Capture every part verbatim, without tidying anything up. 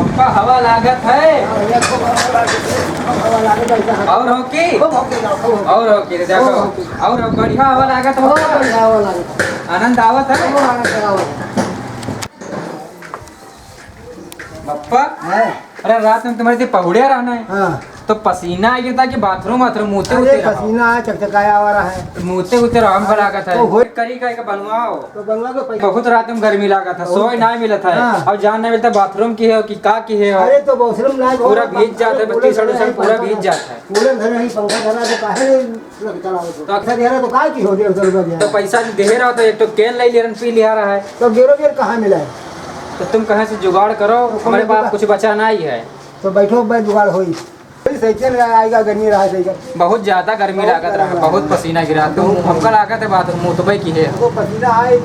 का हवा लागत है? हाँ भैया, खूब हवा लागत है, खूब हवा लागत है, ऐसा है। और हो की? खूब हो की, खूब हो की। और हो की, देखो। खूब हो की। और हो, बढ़िया हवा लागत हो। बहुत बढ़िया हवा लागत है। आनंद आवत है? खूब आनंद आवत है। बप्पा, हाँ। अरे रात में तुम्हारे से पहुड़िया रहना है। हाँ। तो पसीना आ गया था कि बाथरूम वाथरूम, मुँहते अरे उते रहो। पसीना आ, चकचकाया आ रहा है। मुँहते उते रहो, हमका लागत है। तो हो- करी का एक बनवाओ। तो बनवा के पैसा बहुत रात में गर्मी लागत है, बहुत। सोए ना मिलत है। हाँ। और जान ना मिलता बाथरूम की है कि का की है। अरे तो बाथरूम ना, पूरा बहुत भीग जात है, अरे बत्ती कूलर सड़ सड़ है, पूरा पंखा भीग है। जात है। कूलर घर में ही पंखा चला तो काहे नहीं लगता रहा तो? तो पैसा दे रहा तो का की हो गया, चल बन तो गया। पैसा दे रहा तो एक तो केन ले लिया, पी लिया रहा है। तो गेरो गेर कहाँ मिला है? तो तुम कहाँ से जुगाड़ करो, तो हमारे कौन पास जुगाड़? कुछ बचा नहीं है। तो बैठो, भाई, जुगाड़ होई। साइकिल आएगा, गर्मी रहा साइकिल। बहुत ज्यादा गर्मी बहुत लागत रहा, गर्मी बहुत रहा। पसीना गिरा। तो बहुत हमका गर्मी। लागत है बात मुतबे की है। हमको पसीना आए,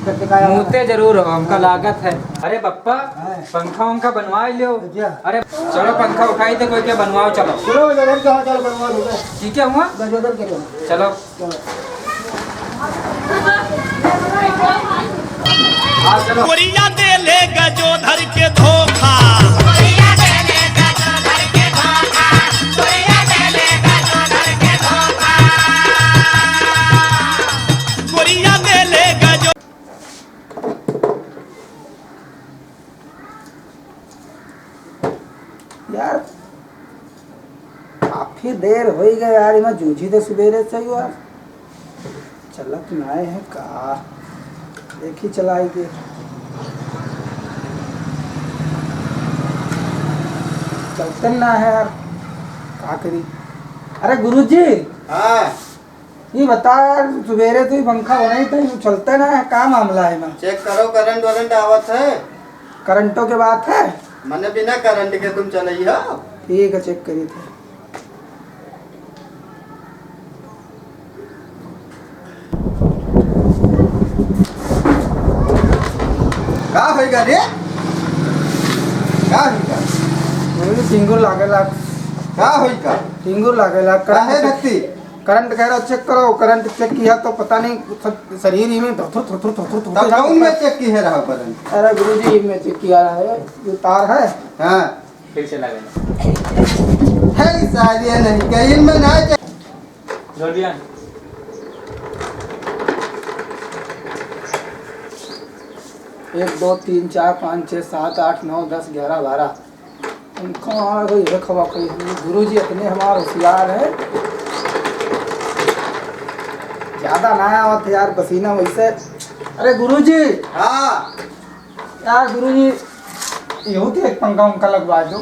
चटकाया। मुते जरूर हो, हमका हाँ। लागत है। अरे बप्पा, हाँ। पंखा उंखा बनवा लियो। अच्छा। अरे चलो पंखा उठाई थे, कोई के बनवाओ, चलो। चलो, गजोधर के यहाँ चलो, बनवा लो। ठीक है हुआ? गजोधर के यहाँ। चलो। हाँ, चलो। गोरिया देले गजोधर के धोखा। गोरिया देले गजो- यार, काफी देर होइ गए यार, इमा जूझी तो सुबेरे से ही यार, चलत नाय है का, देखी चलाई के, चलते ना है यार, का करी? अरे गुरुजी, हाँ। ये बता यार, सुबेरे तो ये पंखा बनाई था, ये चलता ना है, का मामला है ना? चेक करो, करंट वरंट आवत है? करंटों के बात है? मने बिना करंट के तुम चलई हो? ठीक है, चेक करी थे। का होइगा रे? का होइगा? वही टिंगुर लागेला। का होइगा? टिंगुर लागेला, काहे करंट। गति? करंट कह रहा चेक करो, करंट चेक किया तो पता नहीं सब शरीर ही में धुर धुर धुर धुर धुर धुर तब धुर कौन में जाता। चेक की है रहा करंट? अरे गुरुजी, में चेक किया है, जो तार है। हाँ। फिर से लगा। है सालिया नहीं, कहीं में ना चेक। जोर दिया। एक, दो, तीन, चार, पाँच, छः, सात, आठ, नौ, दस, ग्यारह, बारह। उनका वहाँ कोई है खवा कोई। गुरुजी इतने हमार होशियार हैं, ज्यादा ना आवत है यार पसीना वैसे। अरे गुरुजी। हाँ। यार गुरुजी, यहू तो एक पंखा उंखा लगवा दो।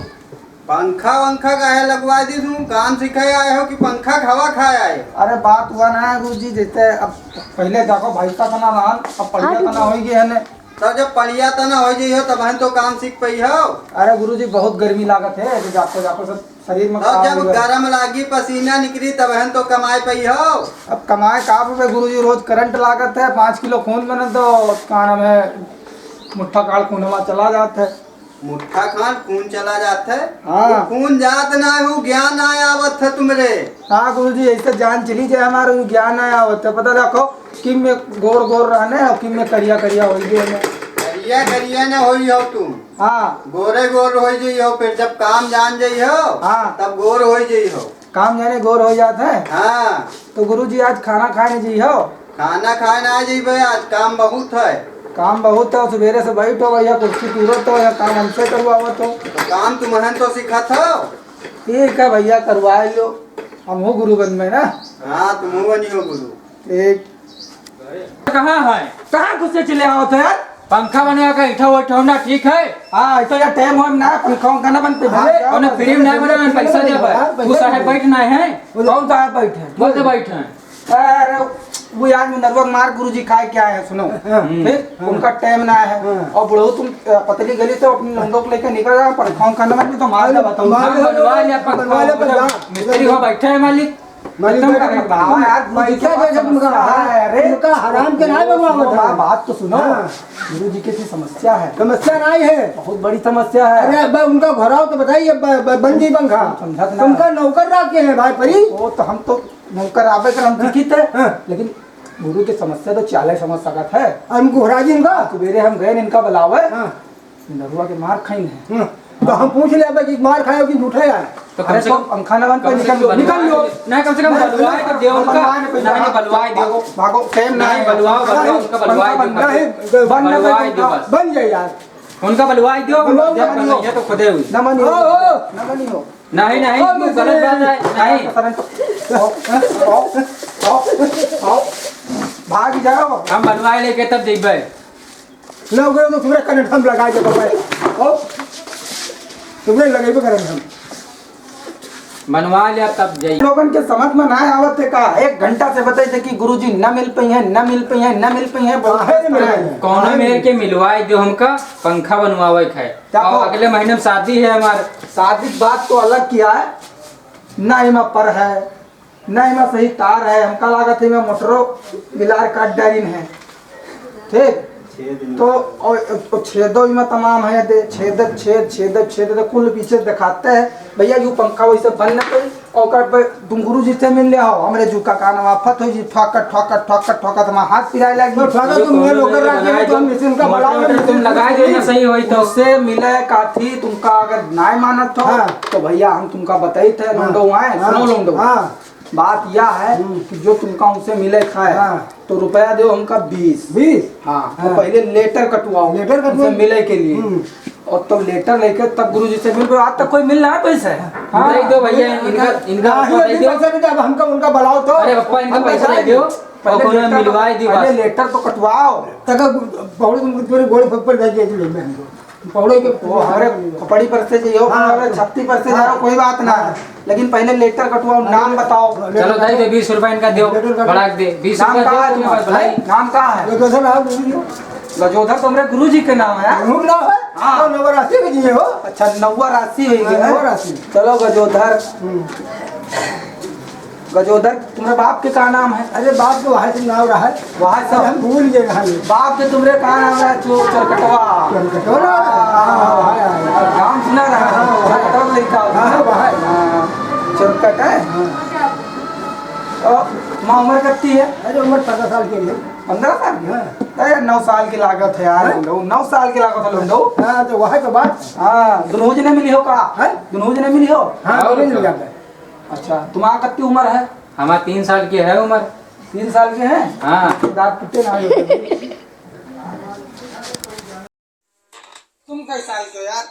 पंखा वंखा काहे लगवा दी तू? काम सीखे आए हो कि पंखा के हवा खाए आए हो? अरे बात हुआ ना है गुरुजी, जैसे अब पहले देखो भैंसा तना रहन, अब पड़िया तना होई गए हैं। तब जब पड़िया तना हो जाई हो, तबहन तो काम सीख पाई हो। अरे गुरुजी, बहुत गर्मी लागत है, ऐसे जाको जाको सब शरीर में तब खराब जब हो गया। गरम लागी, पसीना निकली, तबहन तो कमाए पाई हो। अब कमाए का पे गुरुजी, रोज करंट लागत है, पाँच किलो खून बने तो का नाम है, मुट्ठा काल खून हमारा चला जात है। मुट्ठा खान खून चला जात है? हाँ। वो खून जात ना है, वो ज्ञान ना आवत है तुमरे। हाँ गुरुजी, ऐसे जान चली जाए हमारे, वो ज्ञान ना आवत है। पता रखो, किम में गोर गोर रहने और किम में करिया करिया होई गए हमें। करिया करिया ना होई हो तुम। हाँ। गोरे गोर होई जाई हो, फिर जब काम जान जाई हो, हाँ। तब गोर होई जाई हो। काम जाने गोर हो जात है। हाँ। तो गुरुजी आज खाना खाए नहीं जी हो? खाना खाए ना जी भाई, आज काम बहुत है। काम बहुत है, सुबेरे से बैठो भैया, कुर्सी टूरत हो या काम हमसे करवावत हो। तो काम तुम्हन तो सिखत हो। ठीक है भैया, करवाए लो, हम हो गुरु बन में ना। हाँ, तुम हो बनी हो गुरु। ठीक। कहाँ है? कहाँ गुस्से चले आओ थे यार? पंखा बनवा के ऐठा वैठा होना ठीक है? हाँ, ऐठा या टाइम हो ना, पंखा वंखा ना बनते हाँ, भले। क्या उन्हें बात फ्री में है? ना बना, पैसा दे भाई। हाँ, पैसा तू साहब दे। बैठ ना है। बोलो। कौन साहब बैठे? बोल दे बैठे। अरे, वो यार मिनरवा के मार गुरुजी खाए क्या है, सुनो। हाँ। फिर हाँ। उनका टाइम ना है। हाँ। और बुढ़ऊ तुम, अ, पतली गली से अपने लंडों को लेके निकल जाओ, पंखा वंखा ना बनते तो मार दे, बताओ। मार दे, बनवा ले, पंखा बनवा ले, वंखा। पंखा। मिस्त्री हो बैठे हैं मालिक। मालिक एकदम बैठे का हैं। बताओ यार, पैसा दे दे तुमका। समस्या है, अरे। तुमका हराम के ना बनवावत सुनो, है। बात तो सुनो। हाँ। गुरु जी के भी समस्या है। समस्या नहीं है। बहुत बड़ी समस्या है। अरे, अब उनका घर आओ तो बताइए, ब-, ब-, बन जी पंखा। समझत ना। तुमका नौकर रख के है भाई परी। वो तो हम तो नौकर आवे कर हम हाँ। सीखी थे, हाँ। लेकिन गुरु के समस्या तो चाले समझ सकत है। हम घोड़ा जी इनका। सुबेरे हम गए इनका बुलावे। हाँ। नरुआ के मार खाइन है। हम्म। तो हम पूछ ले अब कि मार खाए कि झूठे आए। तो कम अरे से तो कम पंखा ना बंद कर, कम से निकल कम लो, निकल लो। नहीं, कम से कम नहीं, बलवाए तो दे उनका। बलवाए नहीं, नहीं, बलवाए दे। भागो, भागो, टाइम नहीं, नहीं, बलवाओ, बलवाओ, नहीं, उनका बलवाए दो बस। नहीं, बंद ना बलवाए कर, दो बस। बन जाए यार। उनका बलवाए दो, बलवाओ, जब बन जाए तो खुदे हुई। ना मानियो, ओ, ओ, ना मानियो। नहीं, नहीं, ओ, तू गलत बात है, नहीं। आओ, आओ, आओ, आओ। भाग जाओ। हम बनवाए लेके तब जइबे। लोग तो तुम्हरे करंट हम लगा दे बाबा। आओ। तुम्हरे लगेबे करंट हम। बनवा लिया तब जइबे। लोगन के समझ में ना आवत है का? एक घंटा से बताई थे कि गुरुजी न मिल पइहैं, न मिल पइहैं, न मिल पइहैं, बहुत काहे न मिल पइहैं? कौनो मेर के मिलवाए दो हमका, पंखा बनवावे के है। क्या और कहो? अगले महीने में शादी है हमार। शादी की बात तो अलग किया है, ना एमा पर है, ना एमा सही तार है, हमका लागत है एमा मोटरो बिलार काट डारिन है। ठीक? छेद में। तो और, और छेदो एमा तमाम है, दे, छेदत छेद, छेदत छेद, तो कुल पीछे दिखाते हैं। भैया, यू पंखा वैसे बंद न करी, ओकर पे तुम गुरु जी से मिल ले हो, हमरे जूका कान में आफत हो जी, ठोकत, ठोकत, ठोकत, ठोकत, हमार हाथ पिराए लगी। तो ठोकत तुम ये लोग रख दे, तो हम इसी उनका मोटर बलाओ, वोटर तुम लगा दे ना, सही होई तो। मुझसे मिले काथी, तुमका अगर नाय मानत हो, हाँ। तो भैया हम तुमका बताई थे, हाँ। लौंडो आए, हाँ। सुनो लौंडो। हाँ। बात यह है हम्म। कि जो तुमका उनसे मिले खाए, हाँ। तो रुपया दो हमका बीस। बीस? हाँ, तो हाँ। पहले लेटर कटवाओ, लेटर कटवाओ। उनसे मिले के लिए। हम्म। और तब लेटर लेके तब गुरुजी से मिल पाओ। आज तक कोई मिल ना है पैसे। हाँ। दे दो भैया, इनका, इनका हाँ, पैसा अभी दे दो। पैसा नहीं था, अब हमका उनका बुलाओ तो। अरे पप्पा, इनका हम पैसा पैसा दे दो। दे दो। पहले और कोनो लेटर, मिलवाई दी पहले बस। लेटर तो कटवाओ। तक पौड़े तुम पूरे गोड़े पर, पर भेज दिए हमको। पौड़े के वो हमारे खोपड़ी पर से जाइयो, हाँ। हमारे छत्ती पर से जाओ, हाँ। कोई बात ना। हाँ। लेकिन पहले लेटर कटवाओ, नाम बताओ। चलो, दे दे, बीस रुपया इनका दो, लेटर कटवाओ। बढ़ा के दे, बीस रुपया दे तुम्हारा? भाई। नाम का है? गजोधर नाम है। गजोधर तो हमरे गुरु जी के नाम है। गुरु नाम है? हाँ। तो नवरात्रि में दिए हो? अच्छा, नौवा राशि हो गया हाँ, है। नौवा राशि। चलो, गजोधर। हम्म। गजोधर, तुम्हारे बाप के का नाम है? अरे, बाप के वहाँ से नाम रहा है। वहाँ से अरे, हम भूल गए रहा है। बाप के तुम्हारे का नाम है? चो-, चोरकटवा। चोरकटवा ना? हाँ, हाँ, हाँ, हाँ। नाम सुना रहा है? हाँ, हाँ। चोरकटवा लड़का होता है। हाँ, हाँ। हाँ, चोरकट है। हाँ। तो तुम्हारी उम्र कितनी है? अरे, उम्र पन्द्रह साल की है। पन्द्रह साल की? हाँ। अरे, नौ साल की लागत है यार, हाँ? लौंडो, नौ साल की लागत है, लौंडो। हाँ, तो वही तो बात। हाँ, दुनों जने मिली हो का? हाँ? दुनों जने मिली हो? हाँ, और दोनों मिल का? जाता है। अच्छा, तुम्हारा कितनी उम्र है? हमारा तीन साल की है उम्र। तीन साल के हैं? हाँ। दांत टूटे ना हो। तुम कै साल के हो यार?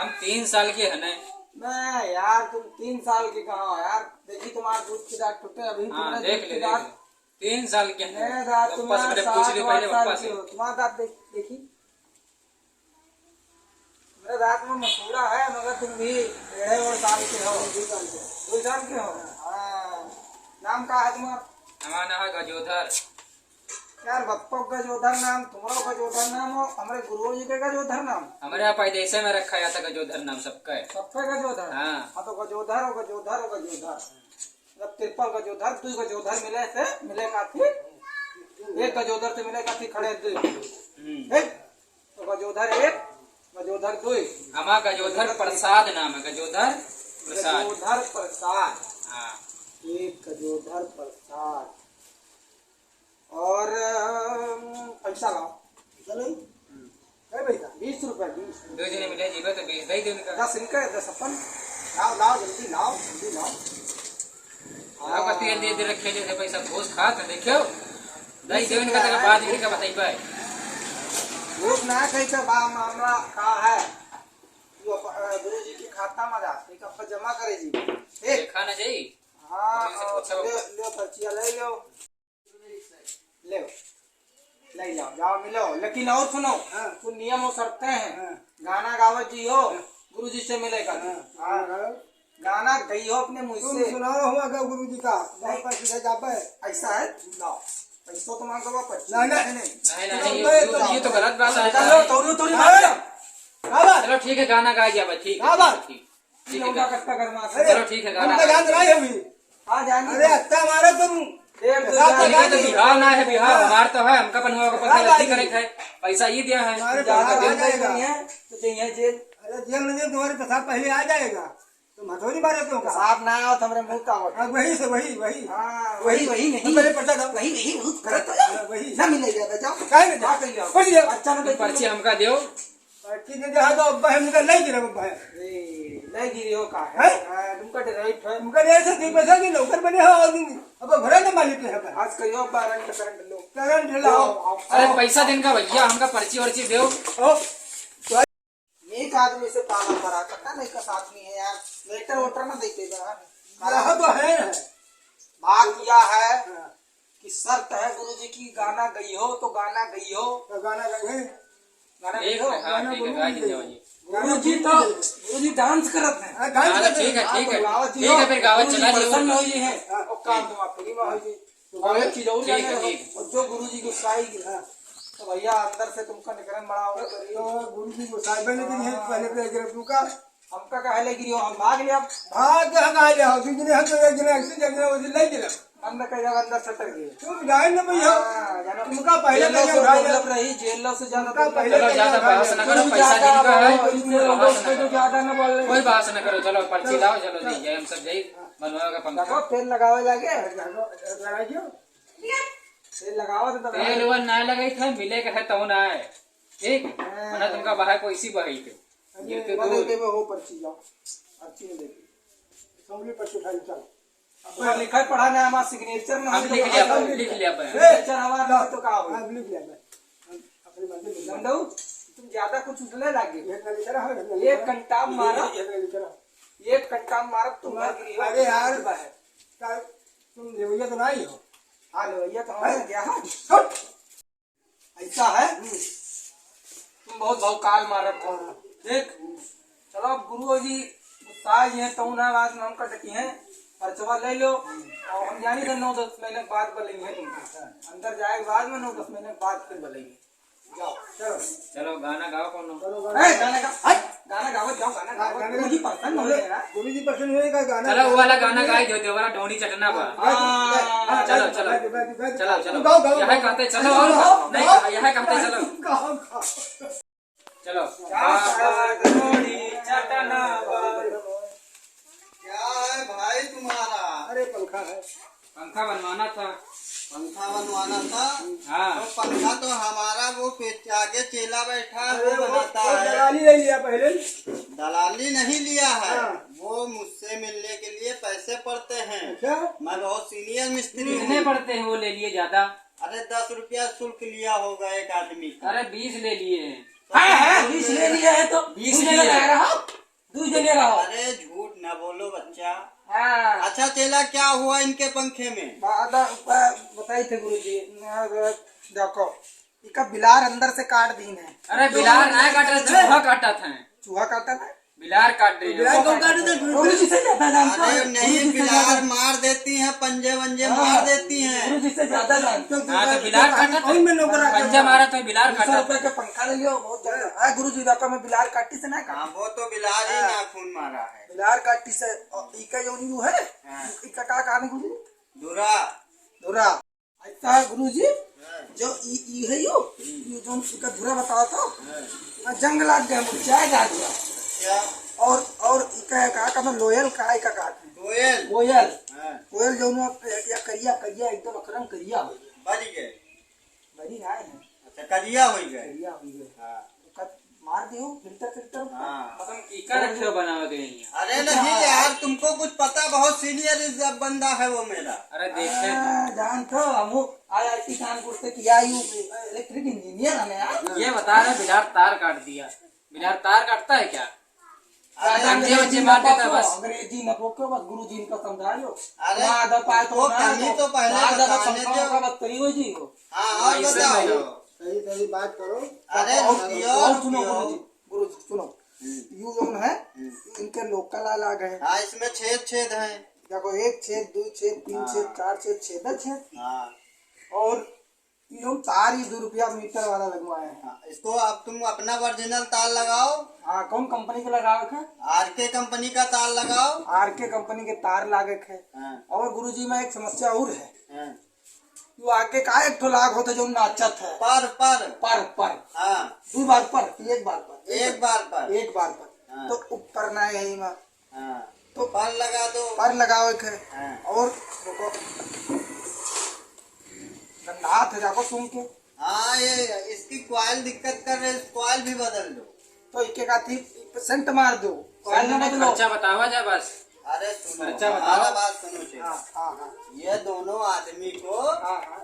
हम तीन साल के हैं ना। ना यार, तुम तीन साल के कहाँ हो यार? देखी, तुम्हारा दूध की दांत टूटे, अभी हाँ, तुमने देख दूध ले, की देख दांत ले। तीन साल के हैं। नहीं, दांत पप्पा से तुम्हारा पहले पूछ सात, ले, पहले आठ पप्पा साल से। के हो। तुम्हारा दांत देखी। मेरा दांत में मसूड़ा है, मगर तुम भी डेढ़े और साल के हो। दो साल के हो? हाँ। नाम का है तुम्हारा? हमारा नाम है गजोधर। यार, बप्पो गजोधर नाम, तुम्हारा गजोधर नाम हो, हमारे गुरुओं जी के गजोधर नाम। हमारे यहाँ पैदाइशे में रखा जाता गजोधर नाम सबका है। सबका गजोधर? हाँ। हाँ, तो गजोधर हो, गजोधर हो, गजोधर। मतलब, ट्रिपल गजोधर, दुई गजोधर मिले से, मिले काथी, एक गजोधर से मिले काथी खड़े दुई। हम्म। ठीक? तो गजोधर एक, गजोधर दुई। हमार गजोधर प्रसाद नाम है, गजोधर प्रसाद। गजोधर प्रसाद। हाँ। एक गजोधर प्रसाद। और, अम, पैसा लाओ। चलो। हम्म। ए भैया, बीस रुपए, बीस। दो जने मिले जीवे तो बीस दे दे उनका। दस इनका, दस अपन। लाओ, लाओ, जल्दी लाओ, जल्दी लाओ। लाओ, बस तेल दे दे, रखे दे दे, पैसा घूस खात है, देखो। दे दे इनका, तेरे बाद इनका बताई पाए। घूस ना खाई तो बा, मामला का है? यो, अ, गुरुजी के खाता में जा, एक अपन जमा करे जी। एक। देखा ना जाई। हाँ, इनसे पूछो। ले, ले पर्चिया ले लो। ले, ले जाओ, जाओ मिलो। लेकिन और सुनो, हाँ। कुछ नियम और शर्तें हैं। हाँ। गाना गावत जी हो, हाँ। गुरुजी से मिले का। हाँ। हाँ। गाओ। गाना गई हो अपने मुँह तुम से। सुनाओ हम अगर गुरुजी का, नहीं। गाओ पर सीधे जाबे। ऐसा है, लाओ। पैसों तो मांगो वापस। नहीं, नहीं। नहीं, नहीं, नहीं, नहीं, ये तो, ये तो गलत बात है। चलो, थोड़ी, थोड़ी हाँ। मार दो। क्या बात? चलो ठीक है, गाना गा दिया भाई, ठीक क्या है, बात? ठीक। ठीक है, लौंडा गा। कत्ता गरमात है। अरे, चलो ठीक है, गाना हमका गा याद दिया। नहीं अभी। हाँ, जान अरे, दो। अत्ता मारो तुम। एक दो हिसाब जान लगा ठीक है, तो दो। बिहाव ना है, बिहाव हाँ। हमार तो है, हमका बनवा के पता हिसाब नहीं लगा करे दो। है, पैसा ये दिया है। तुम्हारे जान पास दो। आ जाएगा। नहीं है, तो चाहिए जेल। अरे, जेल नहीं, तुम्हारे पेशाब पहले आ जाएगा। तुम हथौड़ी मारे क्यों का? पेशाब ना आओ तो हमरे मुंह का हो। हाँ, वही से, वही, वही। हाँ, वही, वही नहीं। पहले पर्चा दो। वही, वही, वही, गलत हो जाओ। हाँ, वही। ना मिले जाता, जाओ। काहे नहीं? बात नहीं जाओ। पर्ची दो। अच्छा ना, पर्ची हमका दो। पर्ची दे दे, हाँ, तो अब्बा हमका ले गिरा, अब्बा है। ए, ले गिरी हो का है? हैं? हाँ, तुमका डराई है। तुमका डराई से तीन पैसा की नौकर बने हो, और दिन अब घरे न मालिक है, अब्बा। आज कहियो अब्बा, रंट करंट लो। करंट लाओ। आओ, आओ, अरे, आओ। पैसा देन का भैया, हमका पर्ची वर्ची देव। ओ, तो एक आदमी से पाला पड़ा, पता नहीं कस आदमी है यार, लेटर वोटर ना देते बा। यहाँ तो है। बात यह है हाँ। कि शर्त है गुरुजी की गाना गई हो तो गाना गई हो। तो गाना गई है। गाना गई ठीक हो? है, हाँ, गाना ठीक है, गुरुजी गा गई दीजिए है। जी। गुरुजी तो, गुरुजी डांस करत हैं। हाँ, डांस हाँ, तो करते ठीक हैं। है, ठीक है। गावत जी ठीक हो। है, फिर गावत गुरुजी चला जी। प्रसन्न हो जी हैं। हाँ। और काम तो आप फ्री में हो जी। तो और एक चीज और ठीक है, जाने ठीक है। और जो गुरुजी गुस्साई गिरा, तो भैया अंदर से तुमका निकरन बड़ा होगा। तो गुरुजी गुस्साई बने के लिए हाँ। पहले तो एक रुपये का हमका कहे ले गिरी हो, हम भाग लिया। भाग के हम आ जाओ, क्योंकि हम तो एक जने ऐसे जगह वो ले गिरा। अंदर का जगह अंदर सटक गए। तुम जाए ना भैया। हाँ, जानो। तुमका पहले जेल लो कहिए से उठा मतलब लिया। रही, जेल लो से जानो तुमका तुम पहले चलो, कहिए ज्यादा उठा बहस लिया। ना करो, तुम पैसा ज्यादा जिनका है, बोलो, इसमें बहस लोग ना पे तो करो। ज्यादा ना बोल रहे। कोई बहस ना करो, चलो पर्ची लाओ, चलो जी, जाए हम सब जाई, बनवाओ का पंखा। देखो, तेल लगावे लागे। तेल लगावा तो तेल वेल ना लगाई था, मिले के है तो ना है। ठीक? हाँ। वरना तुमका बाहर कोई इसी बहाई थे। अरे, गिरते वाले दूर। पे वो पर्ची जाओ। पर्ची में देखिए। असेंबली पर्ची उठा लो, चलो। अब लिखा पढ़ा ना, हमारा सिग्नेचर ना हम हो तो लिख लिया, कहाँ हम से लिख लिया, भाई। सिग्नेचर हमारा ना हो तो का हो? हम लिख लिया, भाई। हम अपनी मर्जी से लिख लिया। लंडऊ, तुम ज्यादा कुछ उठले लागे। ये इतना लिख रहा है, इतना लिख एक रहा है। घंटा मारा। ये इतना लिख रहा है। एक घंटा मारा, तुम तुम, मर गई हो, अरे यार, बाहर। का, तुम लेवैया तो नहीं हो। हाँ, लेवैया तो हम हैं? क्या है? हट। ऐसा है? हम्म। तुम बहुत भौकाल मारत हो। हाँ। देख, चलो अब गुरु जी गुस्सा ये तो ना बात में हमका डटी हैं, पर्चवा ले लो। हम्म। और हम जानी थे नौ दस महीने के बाद बोलेंगे तुमको। हाँ। अंदर जाए के बाद में नौ दस महीने के बाद फिर बोलेंगे। जाओ, चलो। चलो, गाना गाओ कौनो। चलो, गाना ए, गाओ। गाना गा-, हट, गाना गाओ, जाओ, गाना हाँ, गाओ। गाना गुरुजी गाओ। पसंद होले हैं। गुरुजी पसंद होले का गाना चलो, गाओ। वो वाला गाना गाई जो देवरा ढोनी चटना बा। हाँ, हाँ, हाँ, चलो, गाओ, चलो। गाओ, गाओ, गाओ, गाओ। चलो, चलो। गाओ, गाओ, यहाँ गाओ। कहते चलो, गाओ, और गाओ, नहीं, गाओ। यहाँ कहते चलो। गाओ, गाओ। चलो। क्या बाबा ढोनी चटना बा। क्या है भाई तुम्हारा? अरे, पंखा है। पंखा बनवाना था। पंखा बनवाना था? हाँ। तो पंखा तो हमारा वो पीछे आगे चेला बैठा है, अरे वो वो, बनाता वो है। दलाली ले लिया पहले। दलाली नहीं लिया है। हाँ। वो मुझसे मिलने के लिए पैसे पड़ते हैं। अच्छा। मैं बहुत सीनियर मिस्त्री हूँ। कितने पड़ते हैं वो ले लिए ज्यादा? अरे दस रुपया शुल्क लिया होगा एक आदमी का। अरे बीस ले लिए हैं। तो हाँ, हाँ, बीस ले लिए हैं तो बीस ले लिए। दू जने रहो। अरे झूठ ना बोलो बच्चा। हाँ। अच्छा चेला, क्या हुआ इनके पंखे में? बा-, दा-, बा-, बताई थे गुरुजी, ना, देखो, इका बिलार अंदर से काट दीन है। अरे बिलार ना काटा, चूहा काटा था। चूहा काटा था? बिलार काट दे। बिलार कौन काटे थे? गुरुजी से ज्यादा जानता है। अरे नहीं, गुरुजी से बिलार ज्यादा। मार देती हैं, पंजे वंजे हाँ। मार देती हैं। गुरुजी से ज्यादा जानता है। हाँ, तो बिलार काटा था। कौन में नौकर आ गया? पंजा मारा तो बिलार काटा था। दो सौ रुपए के पंखा ले लियो, बहुत ज्यादा। हाँ, गुरुजी, इलाका में बिलार काटी से ना काटा। हाँ, वो तो बिलार ही हाँ। नाखून मारा है। बिलार काटी से, और इका जो न्यू है, हाँ। इका का कहानी गुरुजी? धुरा। धुरा। ऐसा है गुरुजी, हाँ। जो ई, ई है यो, हम्म। यो जो इका धुरा बतावा था, हाँ। ना जंग लाग गया, मुझे चाय का धुरा। अच्छा। और, और इका है, का, का, लोयल का, इका का। कोयल। कोयल। हाँ। कोयल जो ना, या करिया, करिया, एकदम अकरंग करिया हो गया। बज गए। बड़ी ना है। अच्छा, करिया हो गए। करिया हो गए। हाँ। तो कब मार दियो, फिल्टर, फिल्टर ऊपर। हाँ। कसम की का रखे हो बनावे के नहीं है। अरे अच्छा। नहीं यार, तुमको कुछ पता, बहुत सीनियर इस बंदा है वो मेरा। अरे देखे। हाँ, जान तो, हम वो आई आई टी कानपुर से किया, यू इलेक्ट्रिक इंजीनियर है यार। ये बता रहे बिलार तार काट दिया। बिलार तार काटता है क्या? अरे, तार अंग्रेजी अंग्रेजी ना मार देता बको, बस। अंग्रेजी ना बको, बस गुरुजी इनका समझा लो। अरे, ना दबा तो वो ना कमी दो। तो पहले ना दबा बताने पंखा दो। उनका बस करी हो जी हो। हाँ, और ऐसे बताओ। नहीं हो। सही, सही बात करो। अरे, और, रुकियो, और सुनो रुकियो। गुरुजी, गुरुजी सुनो। हम्म। यू जोन है, हम्म। इनके लोकल अलग है। हाँ, इसमें छेद, छेद हैं। देखो, एक छेद, दो छेद, तीन हाँ। छेद, चार छेद, छेद, छेद। हाँ। और ये हम तार ही दो रुपया मीटर वाला लगवाए हैं। हाँ, इसको अब तुम अपना ओरिजिनल तार लगाओ। हाँ, कौन कंपनी के लगावे के? आर के कंपनी का तार लगाओ। आर के कंपनी के तार लागे के। हाँ। और गुरुजी, मैं एक समस्या और है। हाँ। वो आगे का एक ठो लाग होता जो नाचत है। पर, पर। पर, पर। हाँ। दो बार पर, एक बार पर। एक बार पर। एक बार पर। हाँ। तो ऊपर ना है इमा। हाँ। तो पर लगा दो। पर लगावे के। हाँ। और देखो, गंधात है, जाको सूंघ के। हाँ, ये इसकी कॉइल दिक्कत कर रही है, कॉइल भी बदल दो। तो इके का थी, सेंट मार दो, सेंट ना नहीं, बदलो। खर्चा बतावा जा बस। अरे सुनो, खर्चा बताओ। हमारा बात सुनो जी। हाँ, हाँ, हाँ। ये दोनों आदमी को हाँ, हाँ।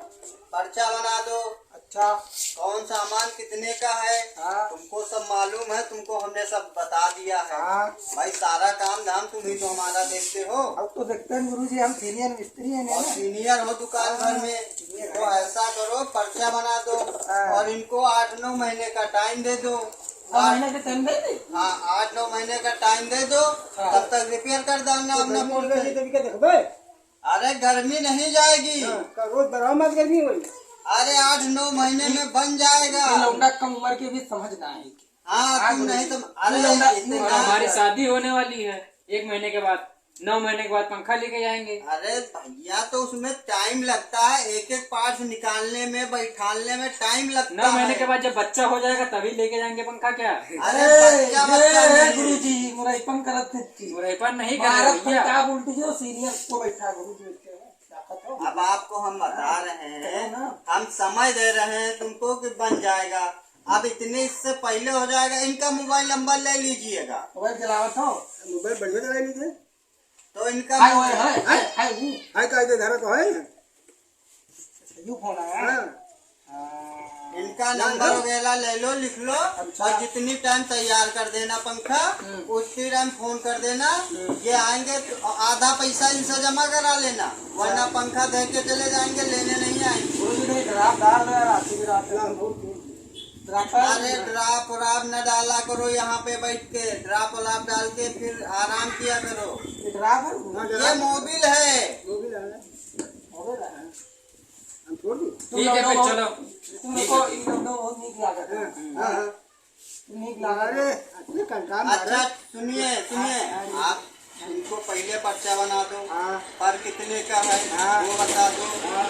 पर्चा बना दो। अच्छा। कौन सामान कितने का है, हाँ। तुमको सब मालूम है, तुमको हमने सब बता दिया है। हाँ। भाई, सारा काम धाम तुम ही तो हमारा देखते हो। अब तो देखते हैं गुरुजी, हम सीनियर मिस्त्री हैं ना। और सीनियर हो दुकान भर में, हाँ, सीनियर तो है। ऐसा करो, पर्चा बना दो हाँ। और इनको आठ नौ महीने का टाइम दे दो। नौ महीने का टाइम दे दे? हाँ, आठ नौ महीने का टाइम दे दो, हाँ। तब तक रिपेयर कर डालना तो अपना गर्मी पुल लगी पे। तभी क्या देखबे? अरे, गर्मी नहीं जाएगी। हाँ, का रोज बढ़ाओ मत, गर्मी होई। अरे, आठ नौ महीने में बन जाएगा। ये लौंडा कम उम्र के भी समझ ना आए। हाँ, हाँ, तुम गुरुजी। नहीं तुम, ये अरे, लौंडा इतने और ना हमारी शादी होने वाली है एक महीने के बाद, नौ महीने के बाद पंखा लेके जाएंगे। अरे भैया, तो उसमें टाइम लगता है, एक एक पार्ट्स निकालने में, बैठालने में टाइम लगता नौ महीने है। के बाद जब बच्चा हो जाएगा तभी लेके जाएंगे पंखा क्या? अरे अरे, बच्चा, ये बच्चा है नहीं। गुरुजी, मुरैपन करत थे। मुरैपन नहीं कर रहे भारत भैया। पंजाब उल्टी जो सीरियस को बैठा गुरुजी बैठे हैं, ताकत हो। अब आपको हम बता रहे हैं, कहो ना। हम समय दे रहे हैं तुमको कि बन जाएगा। अब इतने इससे पहले हो जाएगा, इनका मोबाइल नंबर ले लीजिएगा। मोबाइल चलावत हो? मोबाइल बढ़िया चला लीजिए। तो इनका हाय, हाय, हाय, हाय, हाय, वो। हाय, का इधर धरा तो है? यू फोन आया? हाँ। हाँ। इनका नंबर वगैरह ले लो, लिख लो, अच्छा। और जितनी टाइम तैयार कर देना पंखा, हम्म। उसी टाइम फोन कर देना। हम्म। ये आएंगे तो आधा पैसा इनसे जमा करा लेना, वरना अच्छा। पंखा दे के चले जाएंगे, लेने नहीं आएंगे। गुरुजी, नहीं, ड्राप डाल दो यार, आज की रात में बहुत तेज है। ड्राप डाल अरे दो। ड्राप व्राप न डाला करो यहाँ पे बैठ के, ड्राप व्राप डाल के फिर आराम किया करो। ये ड्राप है? हाँ, ये ड्राप। मोबिल है। मोबिल है। मोबिल है। हम छोड़ दी। तुम ठीक है, लोग फिर बहुत, चलो। तुम लोग को इन लोग बहुत नीक लागत है। हाँ, हाँ, हाँ। नीक लागत है। अरे, अपने कंकाल मारे। अच्छा, सुनिए, सुनिए। हाँ, हाँ। आप इनको पहले पर्चा बना दो। हाँ। पर कितने का है, हाँ। वो बता दो। हाँ।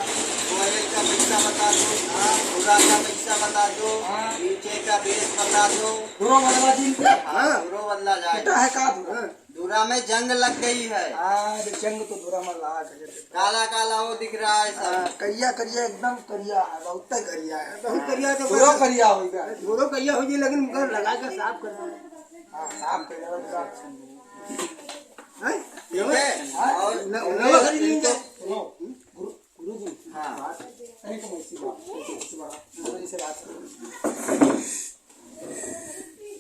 गोयल का पैसा बता दो। हाँ। पूरा का पैसा बता दो। हाँ। नीचे का बेस बता दो। पूरा बदला जी। हाँ, हाँ। पूरा बदला जाए। बेटा है का पूरा? हाँ। धुरा में जंग लग गई है। हाँ, अरे जंग तो धुरा में लाग है। काला काला वो दिख रहा है सब। हाँ, करिया करिया, एकदम करिया है, बहुत करिया है। बहुत करिया तो धुरो करिया हो गया। धुरो करिया हो गया, लेकिन मगर लगा के साफ कर दो। हाँ, साफ कर दो, पूरा। हैं? ठीक है? हाँ? और न, न, इनको न, सुनो, गुरु, गुरु जी, हाँ। बात है। नहीं तो ऐसी बात, ऐसी बात, ऐसी बात।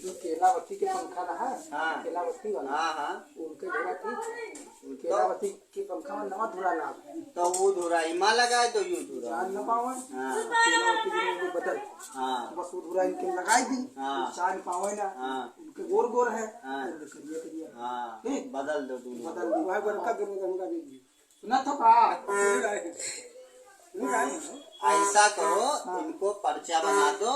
जो केलावती के पंखा रहा, हाँ। केलावती वाला, हाँ, हाँ। उनके धुरा ठीक, तो केलावती के पंखा में नवा धुरा लाग। तो वो धुरा इमा लगाए तो यू धुरा। जान न पावे। हाँ। केलावती के वो बदल। हाँ। बस वो धुरा इनके लगाई दी, हाँ। जान पावे ना। हाँ। उनके गोर गोर है, हाँ। उनके करिया करिया। हाँ। ठीक? बदल दो दोनों। बदल दी, वह बड़का गुरु गंगा जी। सुना तो का? ऐसा करो, हाँ। इनको पर्चा बना दो,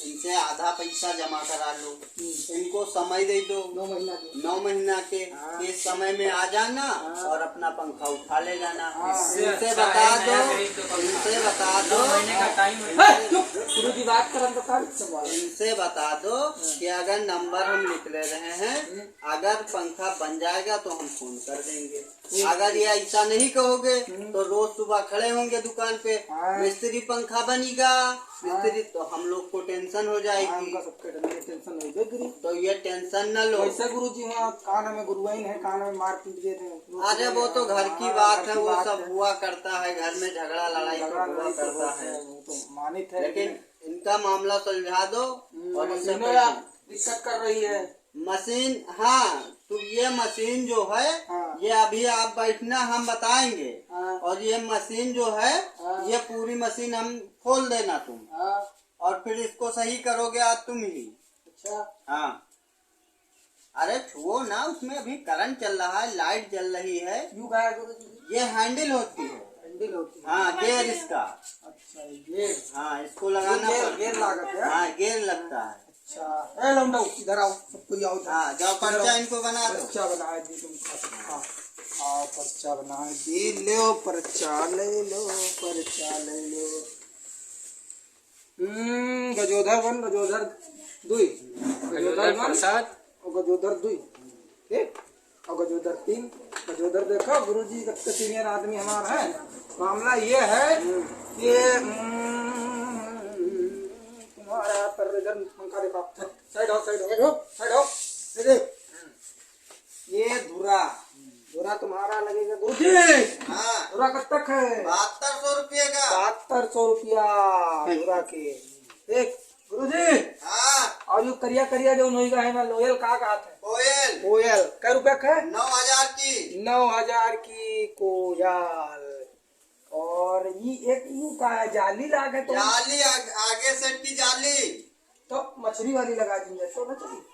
इनसे आधा पैसा जमा करा लो, हम्म। इनको समय दे दो, नौ महीना के। नौ महीना के। हाँ। इस समय में आ जाना हाँ। और अपना पंखा उठा ले जाना। हाँ। इनसे बता दो, इनसे बता दो। नौ महीने का टाइम है। हे, चुप, गुरु जी बात करन तो कर, चुप। इनसे बता दो हाँ। कि अगर नंबर हम निकले रहे हैं, हम्म। अगर पंखा बन जाएगा तो हम फोन कर देंगे। ठीक। अगर ये ऐसा नहीं कहोगे, हम्म। तो रोज सुबह खड़े होंगे दुकान पे, हाँ। "मिस्त्री, पंखा बनिगा?" हाँ। मिस्त्री, तो हम लोग को टेंशन हो जाएगी। हाँ, हमका सबके टेंशन हो जाएगी। तो ये टेंशन न लो। वैसे गुरुजी, वहाँ कान में गुरुआइन है, कान में मार पीट देते हैं। अरे, वो तो घर की हाँ, बात घर है, की वो बात सब है। हुआ करता है, घर में झगड़ा लड़ाई तो झगड़ा हुआ लड़ाई तो करता होता है। है, वो तो मानित है, लेकिन लेकिन इनका मामला सुलझा दो हम्म, और इनसे मशीनों पैसे यार दिक्कत कर रही है। मशीन, हाँ, तो ये मशीन जो है, हाँ। ये अभी आप बैठना, हम बताएंगे। हाँ। और ये मशीन जो है, हाँ। ये पूरी मशीन हम खोल देना तुम। हाँ। और फिर इसको सही करोगे आज तुम ही। अच्छा। हाँ। अरे छुओ ना, उसमें अभी करंट चल रहा है, लाइट जल रही है। यूं गायब हो गई। ये हैंडल होती है। हैंडल होती है। हाँ, गेयर इसका। अच्छा, ये गेयर। हाँ, इसको लगाना ये गेयर, पड़ता है। गेयर लागत है। हाँ, गेयर लगता है। अच्छा, ए लौंडो, इधर आओ, सब कोई आओ इधर। हाँ, जाओ, इधर पर्चा आओ। इनको बना दो। पर्चा बना दी तुम सबका। आओ, पर्चा बना दी, लो पर्चा, ले लो, पर्चा ले लो। हम्म, गजोधर वन, गजोधर दुई। गजोधर गजोधर वन प्रसाद। और गजोधर दुई। ठीक? और गजोधर तीन, गजोधर देखो, गुरुजी सबसे सीनियर आदमी हमारा है। मामला ये है कि, हम्म, तुम्हारा पर इधर पंखा देखो। साइड हो, साइड हो, साइड हो, साइड हो। ये धुरा, धुरा तुम्हारा लगेगा गुरुजी। हाँ। धुरा कब तक है? बहत्तर सौ रुपये का। बहत्तर सौ रुपया धुरा के। देख गुरुजी। हाँ। और यू करिया करिया जौन होइगा है ना, लोयल का कहत है? कोयल। कोयल। कै रुपया के है? नौ हजार की। नौ हजार की कोयल। और ये एक यू का है, जाली लागे तो? जाली आग-, आगे से की जाली। तो मछली वाली लगा दीजिए, तो ना चली।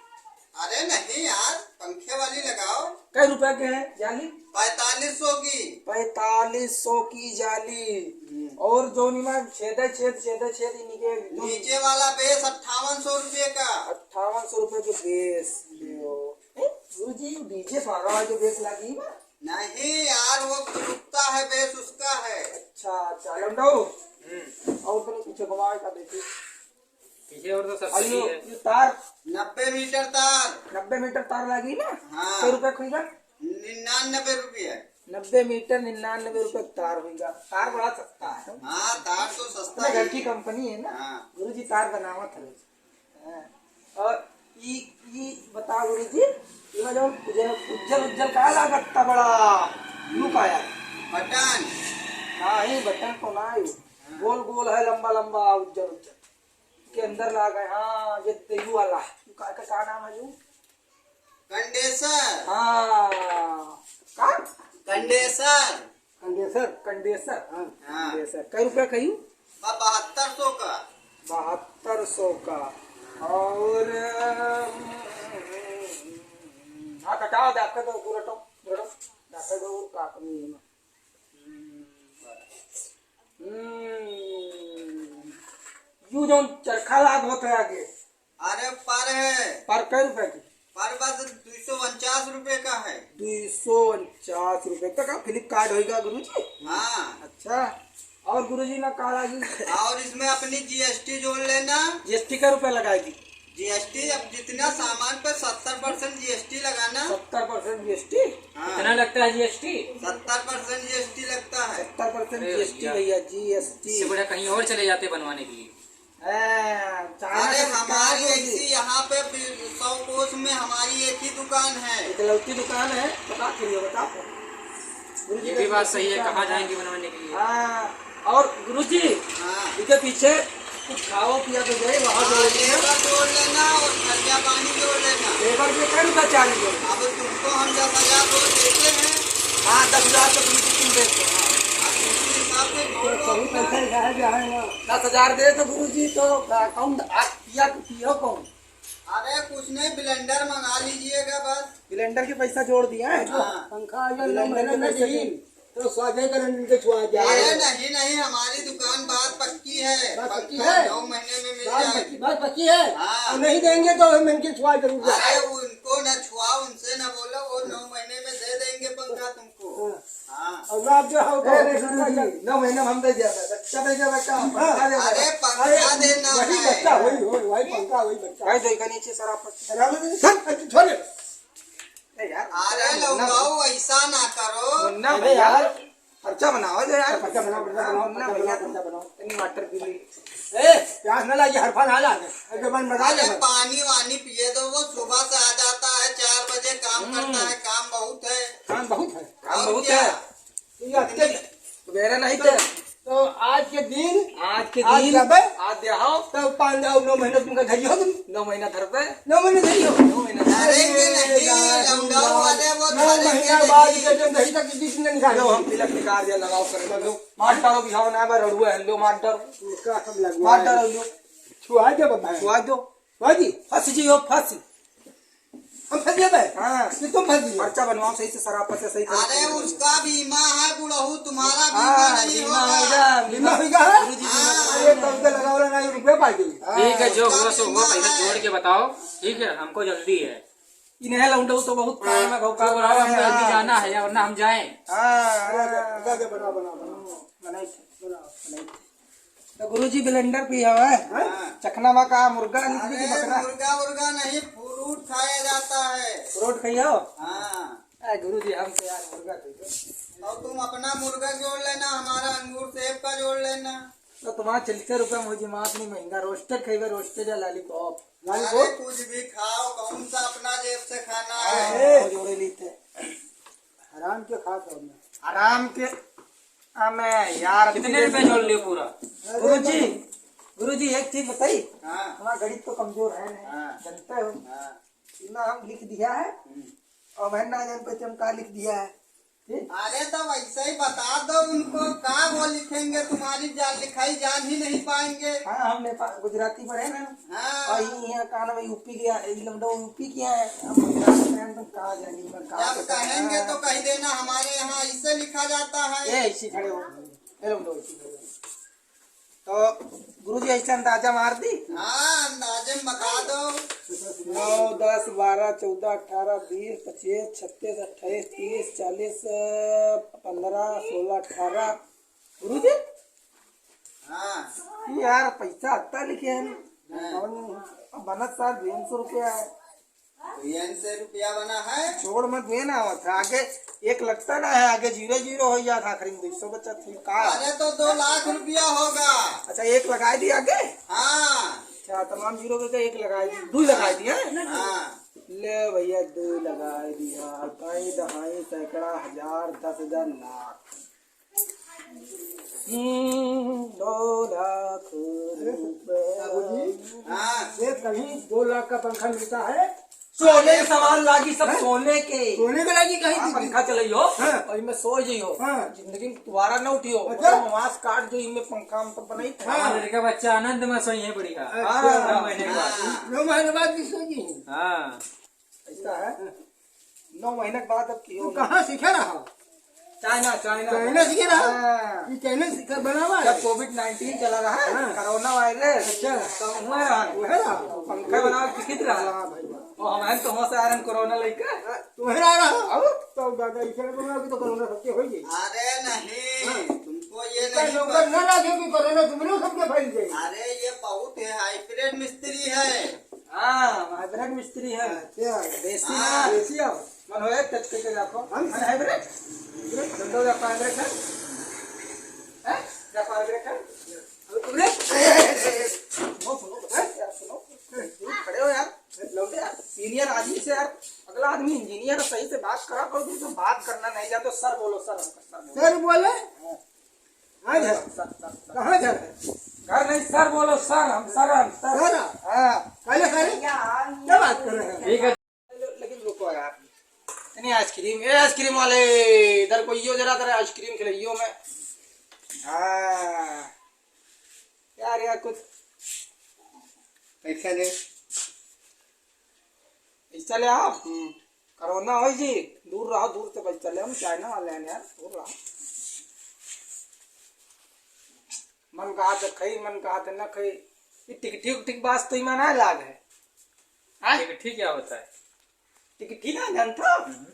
अरे नहीं यार, पंखे वाली लगाओ। कै रुपया के है जाली? पैंतालीस सौ की। पैंतालीस सौ की जाली। हम्म। और जौन इमा छेदे छेद, छेदे छेद, इनके नीचे वाला बेस अट्ठावन सौ रुपये का। अट्ठावन सौ रुपये के बेस। हम्म। ए, गुरुजी, यू डीजे पागा वाला जो बेस लागी ना? नहीं यार, वो रुकता है, बेस उसका है। अच्छा, अच्छा, लौंडो। हम्म। और तनी पीछे घुमावे का देखी। पीछे और तो सब और सही यू, है। यू तार? नब्बे मीटर तार। नब्बे मीटर तार लागी ना? हाँ। कै रुपया खुलेगा? निन्यानबे रुपया। नब्बे मीटर निन्यानबे रुपया तार होइगा। तार बड़ा सस्ता है। हाँ, तार तो सस्ता अपने घर ही की है। कंपनी है ना? हाँ। गुरुजी तार बनावत है। हाँ। और ई, ई बताओ गुरुजी, इमा जौन उज्जर, उज्जर, उज्जर का लागत ता बड़ा? यू का यार? बटन। नहीं, बटन तो ना है। हाँ। गोल गोल है, लंबा लंबा, उज्जर उज्जर। के अंदर लागे, हाँ, ये देयू वाला। यू का, का, का नाम है यू? कंडेसर। हाँ। का? कंडेसर। कंडेसर? कंडेसर, हाँ। हाँ। कंडेसर। कै रुपया कही? बा-, बहत्तर सौ का। बहत्तर सौ का। और, अम, हाँ, कटाओ दे, आपका तो पूरा टॉप, पूरा टॉप। आपका तो और का कमी है ना? हम्म। यू जौन चरखा लाग होत है आगे। अरे पर है। पर कै रुपया की? पर बस दुई सौ उनचास रुपये का है। दुई सौ उनचास रुपये तक का Flipkart होइगा गुरुजी? हाँ। अच्छा, और गुरुजी ना का लागी? और इसमें अपनी जीएसटी जोड़ लेना। जीएसटी कै रुपया लगाएगी? जीएसटी अब जितना सामान पर सत्तर परसेंट जीएसटी लगाना। सत्तर परसेंट जीएसटी? हाँ। कितना लगता है जीएसटी? सत्तर परसेंट जीएसटी लगता है। सत्तर परसेंट अरे जीएसटी भैया। भैया, जीएसटी। इससे बड़ा कहीं और चले जाते बनवाने के लिए। हाँ, चाइना अरे से हमारी कहाँ ऐसी यहाँ पे भी सौ कोस में हमारी एक ही दुकान है। इकलौती दुकान है, बता के लिए बता। ये भी बात सही है, कहाँ जाएंगे बनवाने के लिए? हाँ, और गुरुजी, हाँ। इनके पीछे कुछ खाओ पिया तो जाए, वहाँ हाँ, जोड़ लेना। लेबर जोड़ लेना और खर्चा पानी जोड़ लेना। लेबर के कै रुपया चार्ज दो? अब तुमको हम दस हजार रोज देते हैं। हाँ, दस हजार तो तुम, तुम देते हो, हाँ। अब तुम हिसाब से जोड़ लो अपना। दस हजार दे तो गुरुजी, तो कौन, आज पिया तो पियो कौन? अरे कुछ नहीं, blender मंगा लीजिएगा बस। Blender के पैसा जोड़ दिया है। हाँ। पंखा अगर नौ महीना में नहीं, तो स्वादे करन इनके छुआ जाए। अरे नहीं, नहीं, हमारी दुकान बात पक्की है। बात पक्की पंखा है? नौ महीने में मिल बात जाए। पक्की, बात पक्की है? हाँ। और नहीं देंगे तो हम इनके छुआ जरूर जाए। अरे उनको ना छुआ, उनसे ना बोलो, वो नौ महीने में दे देंगे पंखा तुमको। हाँ। हाँ। और आप जो है, ए, रे गुरुजी, नौ महीना में हम दे दिया था। अच्छा दे दिया था, क्या? हाँ। अरे, पंखा अरे, देना वही है। बच्चा, वही, वही, वही पंखा, वही बच्चा। भाई, दो का नीचे सर आप। अरे, अरे, अरे, छोड़। ए, यार, अरे, मुन्ना लौंडाऊ, ऐसा ना करो। मुन्ना अरे, भैया, यार। पर्चा बनाओ, जो यार। पर्चा बनाओ, पर्चा बनाओ, मुन्ना पर्चा भैया, बनाओ, पर्चा बनाओ। इतनी वाटर पी ली। ए, प्यास ना लगी, हरफा ना लगे। अरे, जबान बता अरे, दे। पानी वानी पिए दो, वो सुबह से आ जाता है, चार बजे काम हम्म। करता है, काम बहुत है। काम बहुत है। काम और बहुत क्या? है। ये अत्ते-, मेरा नहीं तो, तो। तो आज के दिन, आज के आज दिन, जाबे? आज देहाओ। तो पाँच, नौ महीना तुमका धरी हो तुम। नौ महीना धर पे। नौ महीना धरी हो। नौ महीना धर पे। अरे, ये नहीं, लौंडाऊ वाले वो नौ धरेंगे महीना बाद नहीं। के जो नहीं था कि बीच में निकाल लो, हम तिलक निकाल दिया, लगाओ कर लो। मार डालो, बिहाव ना बा, रड़ुआ है, लो, मार डालो। उसका सब लगवा मार है। डालो, लो। छुआ दे बाबा। छुआ दो। छुआ दी। फंस जी हो, फंस। हम फंस जाबे? हाँ। कि तुम फंस जाबे? पर्चा बनवाओ सही से, सराफत से सही से। अरे उसका बीमा है बुढ़ऊ, तुम्हारा बीमा हाँ, नहीं बीमा होगा। होगा, बीमा बीमा। होगा? गुरुजी, बीमा हाँ। होगा। अरे तब तो लगाओ ना, ये रुपये पाई गई। हाँ, ठीक है, जो उसका हुआ सो हुआ, बीमा पैसा है। जोड़ के बताओ, ठीक है, हमको जल्दी है। इन्हें लौंडो तो बहुत काम है, बहुत तो काम बोला, है, हमको जल्दी हाँ। जाना है, वरना हम जाएं। हाँ, हाँ। जा, जा, बना, बना, बना। बनाई, बनाओ, बनाई। तो गुरुजी blender पी हवा है? हाँ। चखना मा का मुर्गा निकली कि अरे, बकरा? मुर्गा, मुर्गा नहीं, फ्रूट खाया जाता है। फ्रूट खाइयो? हाँ। ए, गुरुजी, हम तो यार मुर्गा खाइयो। और तुम अपना मुर्गा जोड़ लेना, हमारा अंगूर सेब का जोड़ लेना। तो तुम्हारा चालीस रुपया में हो जी, मात नहीं महंगा, roasted खाइबे, roasted या lollipop? अरे lollipop? कुछ भी खाओ, कौन सा अपना जेब से खाना है? अरे, जोड़े लेते। हराम के खात हो ना। हराम के, अबे यार, कितने रुपए जोड़ लियो पूरा? अरे गुरुजी, गुरुजी, एक चीज बताई। हाँ। हमारा गणित तो कमजोर है नहीं, हाँ। जानते हो। हाँ। इतना हम लिख दिया है, हम्म। और मैं ना जान पाते हम का लिख दिया है। ठीक? अरे तो वैसे ही बता दो उनको, का वो लिखेंगे, तुम्हारी जान लिखाई जान ही नहीं पाएंगे। हाँ, हम नेपाल, गुजराती पढ़े ना। हाँ। और ये यहाँ का नाम है, यूपी के, ये लखनऊ यूपी के हैं। हम गुजराती में हैं, तो का जानी, मैं का जब बताऊँ? कहेंगे तो कह देना, हमारे यहाँ ऐसे लिखा जाता है। ए, ऐसे खड़े हो। ए, लखनऊ ऐसे खड़े हो। तो गुरुजी, ऐसे अंदाजा मार दी। हाँ, अंदाजे में बता दो। नौ, दस, बारह, चौदह, अठारह, बीस, पच्चीस, छत्तीस, अट्ठाईस, तीस, चालीस, पन्द्रह, सोलह, अठारह। गुरुजी? हाँ। यार, पैसा अत्ता लिखे हैं। हाँ। अब बनत सार डेढ़ सौ रुपया है। तो ये इनसे रुपया बना है। छोड़ मत, ये ना होता। आगे एक लगता ना है, आगे zero zero हो जाता, आखिरी में दो सौ बचा था। का? अरे तो दो लाख रुपया होगा। अच्छा, एक लगाई दी आगे? हाँ। अच्छा, तमाम zero करके एक लगाई दी, दो लगाई दी, हैं? हाँ। ले भैया, दो लगाई दिया, कई दहाई, सैकड़ा, हजार, दस हजार, लाख। हम्म, दो लाख रुपया। बाबूजी, हाँ। ये कहीं दो लाख का पंखा मिलता है? सोने के सामान लागी, सब हैं? सोने के। सोने के लागी कहीं हाँ, दीदी? पंखा चलइयो, हाँ। और इनमें सो जइयो। हाँ। जिंदगी में दोबारा न उठियो। अच्छा। मतलब मांस काट जो इनमें पंखा हम तो बनाई था। हाँ। हमारे लड़का बच्चा आनंद में सोई है बढ़िया। अच्छा। हाँ, नौ महीने के बाद। हाँ। नौ महीने बाद भी सो जी। हाँ। ऐसा है? नौ महीने के बाद अब की तू होगा? कहाँ सीखे रहा? चाइना, चाइना। चाइना सीखे रहा? हाँ। ये चाइना सीखा बनावा है? जब कोविड नाइनटीन चला रहा है, हाँ। कोरोना वायरस, अच्छा। तो वह रहा। वह रहा? पंखा बनावे सीखित रहा। वाह भाई वाह। और हमारे तो होश आ रहे हैं कोरोना लेके। हाँ, तुम्हें आ रहा? और? तो दादा, इसे बनाओ कि तो कोरोना सबके हो जाए। अरे नहीं, हाँ। तुमको ये इतना नहीं नंबर पता। ना लगे कि कोरोना तुमने सबके फैल जाए। अरे ये बहुत है, हाइब्रिड मिस्त्री है। हाँ, हाइब्रिड मिस्त्री है। अच्छा। देसी हाँ। ना। देसी आओ। मन होए, टच करके देखो। हम मन हाइब्रिड? हाइब्रिड? चंदो देखो हाइब्रिड है? हैं? देखो हाइब्रिड है? अबे तुमने? वो सुनो, हैं? यार सुनो। तुम खड़े हो यार। लौटे यार। सीनियर आदमी से यार, अगला आदमी इंजीनियर है, सही से बात करा करो, तुमसे बात करना नहीं जानते, सर बोलो, सर, हमको सर बोलो। सर बोले? हाँ। हाँ, घर। सर, सर, सर। कहाँ घर है? घर नहीं, सर बोलो, सर, हम सर, हम सर। सर? हाँ। काले सर? क्या बात कर रहे हैं? ठीक है। लेकिन रुको यार, इतनी आइसक्रीम, ए आइसक्रीम वाले, इधर को यो जरा, इधर आइसक्रीम खिलाइयो मैं। हाँ। यार, यार, कुछ पैसा दे। पैसा ले आओ। हम्म। कोरोना होई जी, दूर रहो, दूर से पैसा ले, हम चाइना वाले हैं यार, दूर रहो। मन कहा तो खाई, मन कहा तो ना खाई। ये टिकठी उकठी के बात तो ईमान आ लाग है। हाँ? टिकठी क्या होता है? टिकठी ना जानता? हम्म।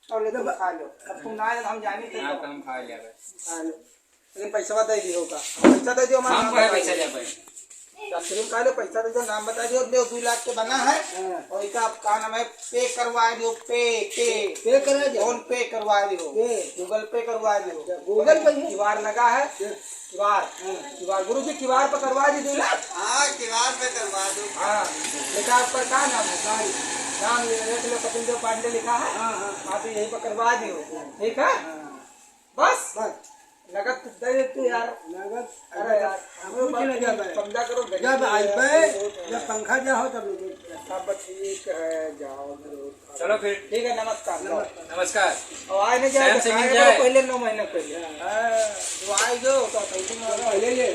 तो ले तुम खा लो। अब तुम ना आए तो हम जानी थे हाँ, तो। तो हम खा लिया बस। खा लो। लेकिन पैसा दे दियो का। पैसा दे दियो, हमारा हम नाम कहे बता पैसा दियो। दे भाई? आइसक्रीम खा लो, पैसा दे दो, नाम बता दियो, दो, दो लाख के बना है। हाँ। और इका आप का नाम है, पे करवा दियो, पे, पे। पे करा दियो। फोन पे करवा दियो। पे। गूगल पे करवा दियो। अच्छा, गूगल पे ही? क्यूआर लगा है। अच्छा। क्यूआर। हाँ। क्यूआर, गुरु जी, क्यूआर पे करवा दी दो लाख। हाँ, क्यूआर पे करवा दो। हाँ। बेटा, आपका क्या नाम है? नाम ये देख लो, कपिल देव पांडे लिखा है। हाँ, हाँ। हाँ, तो यहीं पर करवा दियो। ठीक है? हाँ। बस? बस। नगद दे देते यार। नगद, अरे यार, हम कुछ लोग नहीं जाता है। पंद्रह करोड़ गरीब जब है आई यार, पे, बहुत है। जब पंखा जा हो तब लोग सब ठीक है, जाओ, जरूर। चलो फिर। ठीक है, नमस्कार। नमस्कार। नमस्कार। और आए नहीं जाए, सैम से मिल आए जाए। पहले नौ महीने पहले। हाँ, तो आए जो, तो पहले ले।